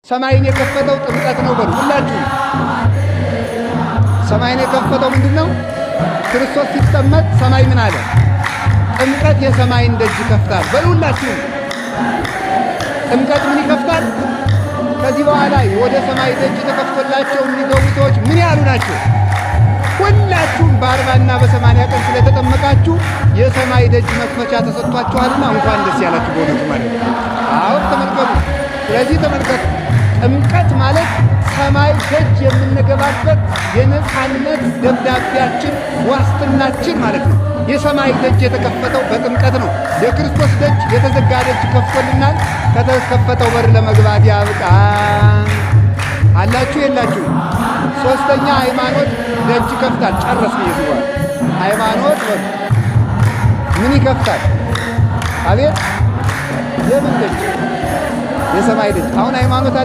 ሰማይን የከፈተው ጥምቀት ነው በሉ ሁላችሁ። ሰማይን የከፈተው ምንድን ነው? ክርስቶስ ሲጠመቅ ሰማይ ምን አለ? ጥምቀት የሰማይን ደጅ ይከፍታል በሉ ሁላችሁ። ጥምቀት ምን ይከፍታል? ከዚህ በኋላ ወደ ሰማይ ደጅ ተከፍቶላቸው የሚገቡ ሰዎች ምን ያሉ ናቸው? ሁላችሁም በ40ና በ80 ቀን ስለተጠመቃችሁ የሰማይ ደጅ መክፈቻ ተሰጥቷችኋልና እንኳን ደስ ያላችሁ በእውነቱ ማለት ነው። አሁን ተመልከቱ። ስለዚህ ተመልከቱ፣ ጥምቀት ማለት ሰማይ ደጅ የምንገባበት የነፃነት ደብዳቤያችን ዋስትናችን ማለት ነው። የሰማይ ደጅ የተከፈተው በጥምቀት ነው። የክርስቶስ ደጅ የተዘጋ ደጅ ከፍቶልናል። ከተከፈተው በር ለመግባት ያብቃን። አላችሁ የላችሁ? ሶስተኛ ሃይማኖት ደጅ ይከፍታል። ጨረስን። የዝዋል ሃይማኖት ምን ይከፍታል? አቤት የምን ደጅ? የሰማይ ደጅ። አሁን ሃይማኖት አለ።